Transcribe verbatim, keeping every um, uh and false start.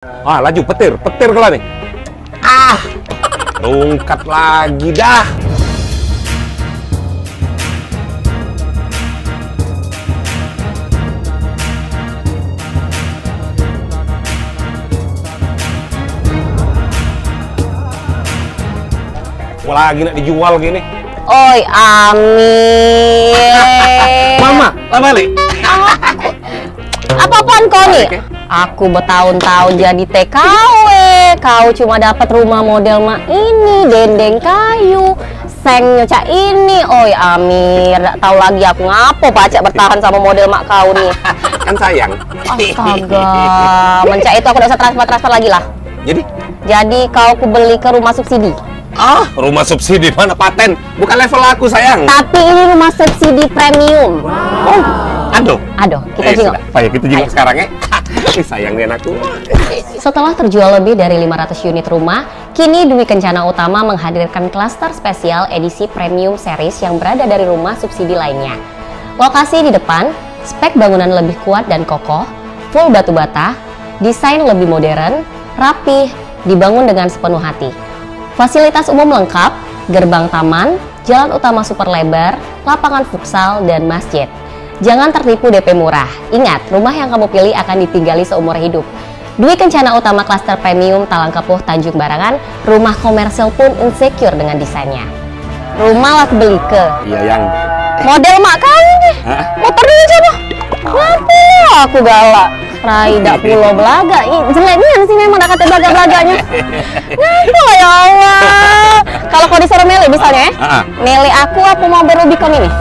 Ah, laju petir, petir kela ni. Ah, rungkat lagi dah. Wah, lagi nak dijual gini. Oi, Amir. Mama, lah balik. Apa-apaan kau ni? Balik, ya? Aku bertahun-tahun jadi T K W, kau cuma dapat rumah model mak ini, dendeng kayu, sengnyo cak ini. Oi, Amir, dak tahu lagi aku ngapo pacak bertahan sama model mak kau ni. Kan sayang. Astaga, mencak itu aku dak usah transfer-transfer lagi lah. Jadi? Jadi kau ku beli ke rumah subsidi. Ah, rumah subsidi mana paten? Bukan level aku, sayang. Tapi ini rumah subsidi premium. Oh, aduh. Aduh, kita Eh, jenguk. Sudah. Ayo, kita jenguk Ayo. Sekarang, ya. Ih, sayang ni anakku. Setelah terjual lebih dari lima ratus unit rumah, kini Dwi Kencana Utama menghadirkan klaster spesial edisi Premium Series yang berada dari rumah subsidi lainnya. Lokasi di depan, spek bangunan lebih kuat dan kokoh, full batu bata, desain lebih modern, rapih, dibangun dengan sepenuh hati. Fasilitas umum lengkap, gerbang taman, jalan utama super lebar, lapangan futsal, dan masjid. Jangan tertipu D P murah. Ingat, rumah yang kamu pilih akan ditinggali seumur hidup. Dwi Kencana Utama Klaster Premium Talangkepuh Tanjung Barangan, rumah komersil pun insecure dengan desainnya. Rumah lah beli ke. Iya, Yang. Model mak kau ni. Hah? Motor dulu coba. Ngapo aku galak? Rai dak pulo belagak. Ih, jelek nian sih memang dak kate belagak-belagaknyo. Ngapo lah ya Allah. Kalau kau disuruh milih misalnya, eh? Heeh. Milih aku apa mau Rubicon ini?